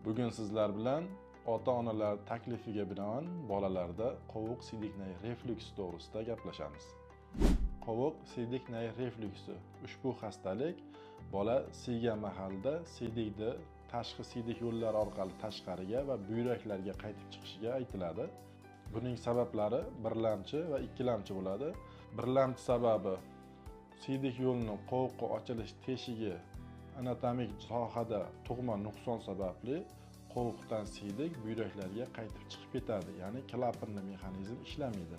Bugun sizlar bilan ota-onalar taklifiga binoan bolalarda qovuq siydiknay reflyuksi to'g'risida gaplashamiz. Qovuq siydiknay reflyuksi ushbu xastalik bola siygan mahalda siydikni tashqi siydik yo'llari orqali tashqariga va buyraklarga qaytib chiqishiga aytiladi. Buning sabablari birlamchi va ikkilamchi bo'ladi. Birlamchi sababi siydik yo'lini qovuqqa ochilish teshigi anatomik sohada tug'ma nuqson sababli qovuqdan siydik buyraklarga qaytib chiqib ketadi, ya'ni klapanli mexanizm ishlamaydi.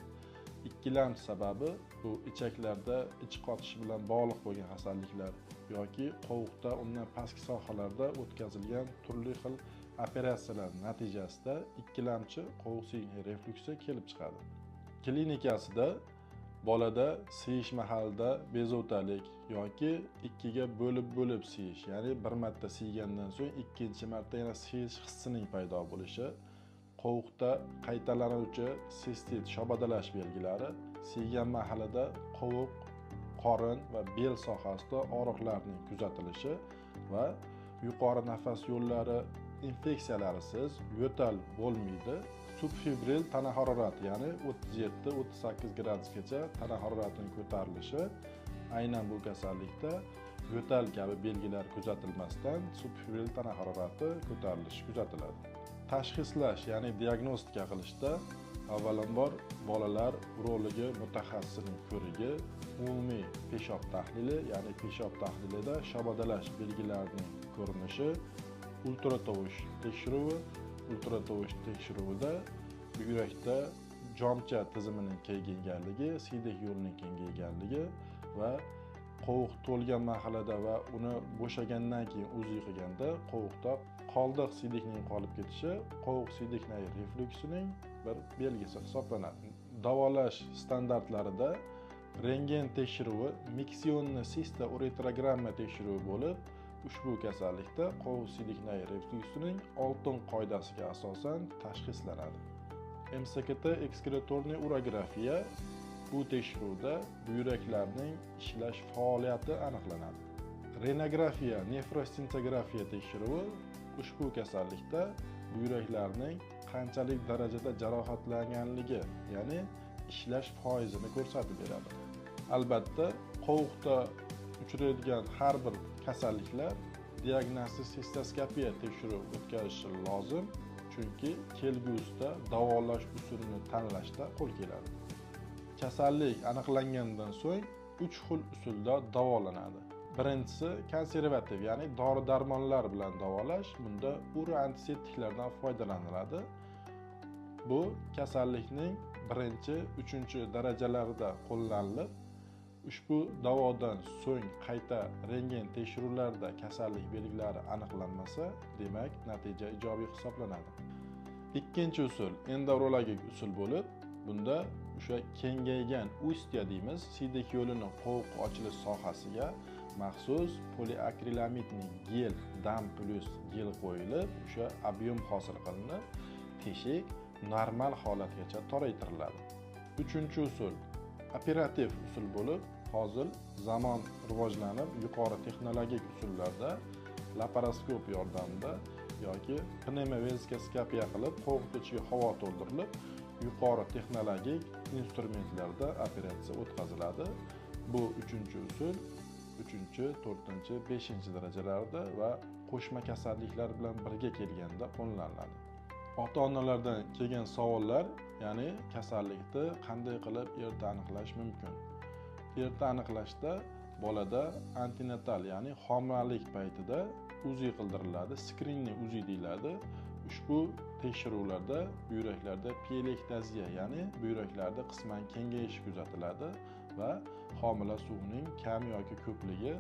Ikkilamchi sababi bu ichaklarda ich qotishi bilan bog'liq bo'lgan kasalliklar yoki qovuqda undan pastki sohalarda o'tkazilgan turli xil operatsiyalar natijasida ikkilamchi qovuq siydik reflyuksi kelib chiqadi. Klinikasida bolada siyish mahalida bezovtalik yoki ikkiga bo'lib-bo'lib siyish, ya'ni bir marta siygandan so'ng ikkinchi marta yana siyish hissining paydo bo'lishi, qovuqda qaytalanuvchi sistit, shobadalash belgilari, siygan mahalida qovuq, qorin va bel sohasida og'riqlarning kuzatilishi va yuqori nafas yo'llari infeksiyalarisiz yo'tal bo'lmaydi. Subfebril tana harorati, ya'ni 37-38 gradusgacha tana haroratining ko'tarilishi aynan bu kasallikda yo'tal kabi belgilar kuzatilmasdan subfebril tana harorati ko'tarilishi kuzatiladi. Tashxislash, ya'ni diagnostika qilishda avvalambor bolalar urologi mutaxassisining ko'rigi, umumiy peshob tahlili, ya'ni peshob tahlilida shabadalash belgilarining ko'rinishi, ultratovush tekshiruvi, ultratovush tekshiruvida buyrakda jomcha tizimining kengayganligi, siydik yo'lining kengayganligi va qovuq to'lgan mahalada va uni bo'shagandan keyin UZI qilganda qovuqda qoldiq siydikning qolib ketishi qovuq siydiknay reflyuksining bir belgisi hisoblanadi. Davolash standartlarida rentgen tekshiruvi, miksionni sista uretrogramma tekshiruvi bo'lib, ushbu kasallikda qovuq siydiknay reflyuksining oltin qoidasiga asosan tashxislanadi. MSKT ekskretorniy urografiya bu tekshiruvda buyraklarning ishlash faoliyati aniqlanadi. Renografiya, nefroscintigrafiya tekshiruvi ushbu kasallikda buyraklarning qanchalik darajada jarohatlanganligi, ya'ni ishlash foizini ko'rsatib beradi. Albatta, qovuqda uchraydigan har bir kasalliklar diagnostik sistoskopiya tekshiruvi o'tkazishi lozim, chunki kelgusida davolash usulini tanlashda qo'l keladi. Kasallik aniqlangandan so'ng 3 xil usulda davolanadi. Birinchisi konservativ, ya'ni dori-darmonlar bilan davolash. Bunda uroantiseptiklardan foydalaniladi. Bu kasallikning birinchi, uchinchi darajalarida qo'llanilib, ushbu davodan so'ng qayta rentgen tekshiruvlarida kasallik belgilari aniqlanmasa, demak natija ijobiy hisoblanadi. Ikkinchi usul endourologik usul bo'lib, bunda o'sha kengaygan ustya deymiz, siydik yo'lini qovuq ochilish sohasiga maxsus poliakrilamidli gel, dam plus gel qo'yilib, o'sha ob'yom hosil qilinib, teshik normal holatgacha toraytiriladi. Uchinchi usul operativ usul bo'lib, hozir zamon rivojlanib, yuqori texnologik usullarda laparoskop yordamida yoki pnevmoveskoskopiya qilib, qovuq ichiga havo to'ldirilib, yuqori texnologik instrumentlarda operatsiya o'tkaziladi. Bu uchinchi usul 3-chi, 4-chi, 5-chi darajalarda va qo'shma kasalliklar bilan birga kelganda qo'llaniladi. Ota-onalardan kelgan savollar, ya'ni kasallikni qanday qilib erta aniqlash mumkin? Erta aniqlashda bolada antinatal, ya'ni homilalik paytida UZI qildiriladi, skrinli UZI deyiladi. Ushbu tekshiruvlarda buyraklarda pielektaziya, ya'ni buyraklarda qisman kengayish kuzatiladi va homila suvining kam yoki ko'pligi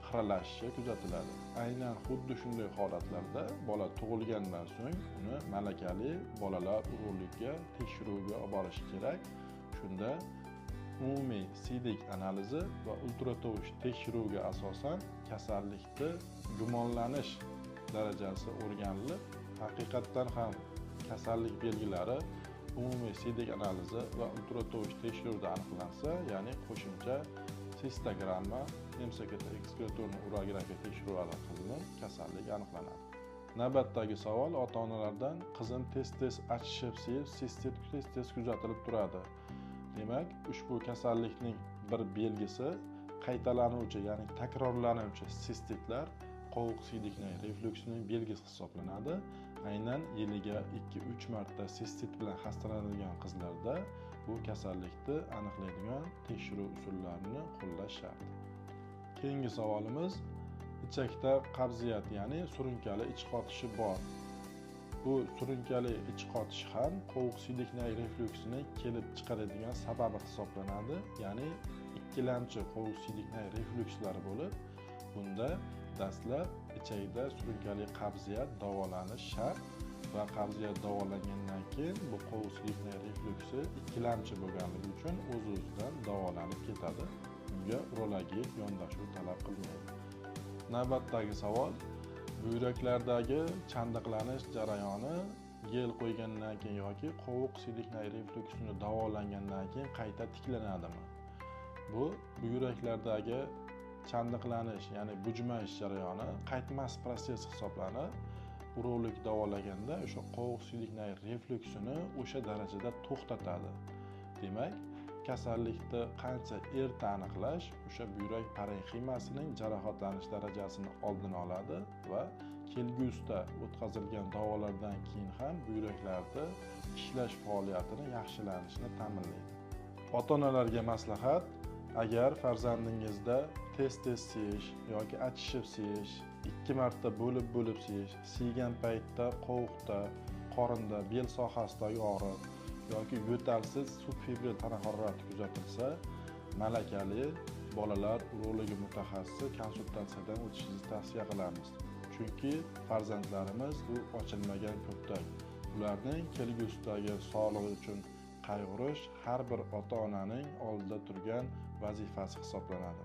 xiralashishi kuzatiladi. Aynan xuddi shunday holatlarda bola tug'ilgandan so'ng uni malakali bolalar urologga tekshiruvga olib borish kerak. Shunda umumiy siydik analizi va ultratovush tekshiruviga asosan kasallikni gumonlanish darajasi o'rganilib, haqiqatdan ham kasallik belgilari umumiy siydik analizi va ultratovush tekshiruvida aniqlansa, ya'ni qo'shimcha sistogramma, MSKT ekskretorni urografiya tekshiruvlari qilinib, kasallik aniqlanadi. Navbatdagi savol ota-onalardan: qizim tez-tez achishib siyib, sistit tez-tez kuzatilib turadi. Demak, ushbu kasallikning bir belgisi qaytalanuvchi, ya'ni takrorlanuvchi sistitlar qovuq siydiknay reflyuksining belgisi hisoblanadi. Aynan yiliga 2-3 marta sistit bilan xastalanadigan qizlarda bu kasallikni aniqlaydigan tekshiruv usullarini qo'llash shart. Keyingi savolimiz: ichakda qabziyat, ya'ni surunkali ich qotishi bor. Bu surunkali ich qotish ham qovuq siydiknay reflyuksini kelib chiqaradigan sababi hisoblanadi. Ya'ni ikkilamchi qovuq siydiknay reflyukslari bo'lib, bunda dastlab ichakda surunkali qabziyat davolanish shart va qabziyat davolangandan keyin bu qovuq siydiknay reflyuksi ikkilamchi bo'lganligi uchun o'z-o'zidan davolanib ketadi. Bunga urologik yondashuv talab qilinmaydi. Navbatdagi savol: buyraklardagi chandiqlanish jarayoni gel qo'ygandan keyin yoki qovuq siydiknay reflyuksini davolangandan keyin qayta tiklanadimi? Bu buyraklardagi chandiqlanish, ya'ni bujmayish jarayoni qaytmas protsess hisoblanib, urolog davolaganda o'sha qovuq siydiknay reflyuksini o'sha darajada to'xtatadi. Demak, kasallikni qancha erta aniqlash o'sha buyrak parenximasining jarohatlanish darajasini oldini oladi va kelgusida o'tkazilgan davolardan keyin ham buyraklarda ishlash faoliyatini yaxshilanishini ta'minlaydi. Ota-onalarga maslahat: agar farzandingizda tez-tez siyish yoki achishib siyish, 2 marta bo'lib-bo'lib siyish, siygan paytda qovuqda, qorinda, bel sohasidagi og'riq yoki yo'talsiz subfebril tana harorati kuzatilsa, malakali bolalar urologi mutaxassisi konsultatsiyadan o'tishingizni tavsiya qilamiz. Chunki farzandlarimiz bu ochilmagan ko'ptak. Ularning kelgusidagi sog'lig'i uchun qayg'urish har bir ota-onaning oldida turgan vazifasi hisoblanadi.